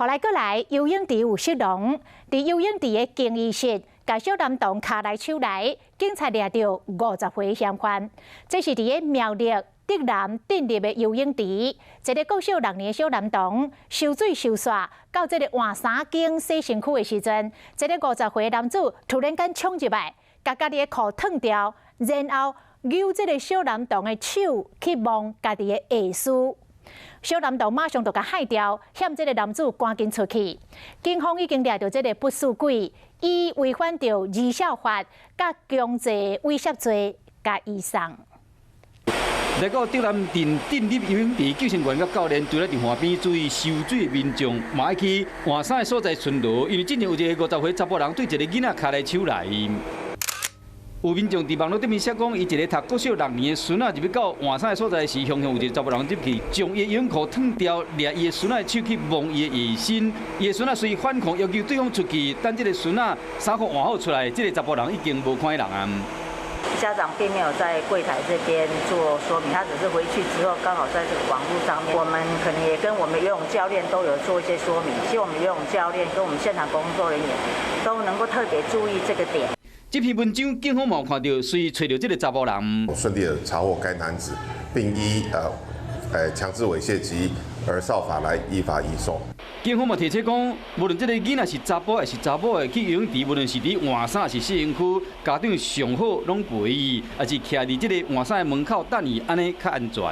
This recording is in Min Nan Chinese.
予來閣來，游泳池有色狼，佇游泳池的更衣室，共小男童跤來手來，警察掠著50歲嫌犯。這是佇个苗栗竹南鎮立的游泳池，一个國小六年的小男童泅水泅煞到這個換衫間洗身軀的時陣，這个50歲男子突然間衝入來，共家己的褲脫掉，然後搝這个小男童的手去摸家己的下肢。小男童馬上就共嚇著，嫌這个男子趕緊出去。警方已經掠著這个不死鬼，以違反著兒少法、佮強制猥褻罪，共移送。來到竹南鎮鎮立游泳池，救生員佮教練駐咧佇岸邊注意泅水的民眾，嘛愛去換衫的所在巡邏，因為之前有一個50歲查埔人對一个囡仔跤來手來。有民眾佇網路頂面寫講，伊一个讀國小六年的孫仔入去到換衫的所在時，雄雄有一个查埔人入去，將伊的泳褲脫掉，掠伊的孫仔的手去摸伊的下身，伊的孫仔隨反抗要求對方出去，等這个孫仔衫褲換好出來，這个查埔人已經無看彼人啊。家長並沒有在櫃檯這邊做說明，他只是回去之後剛好在這個網路上面，我們可能也跟我們游泳教練都有做一些說明，希望我們游泳教練跟我們現場工作人員都能夠特別注意這個點。這篇文章警方嘛有看著，隨揣著這个查埔人，順利的查獲該男子，並依強制猥褻及兒少法來依法移送。警方嘛提醒講，無論這个囡仔是查埔抑是查某的去游泳池，無論是佇換衫抑是洗身軀，家長上好攏陪伊，抑是徛佇這个換衫的門口等伊，按呢較安全。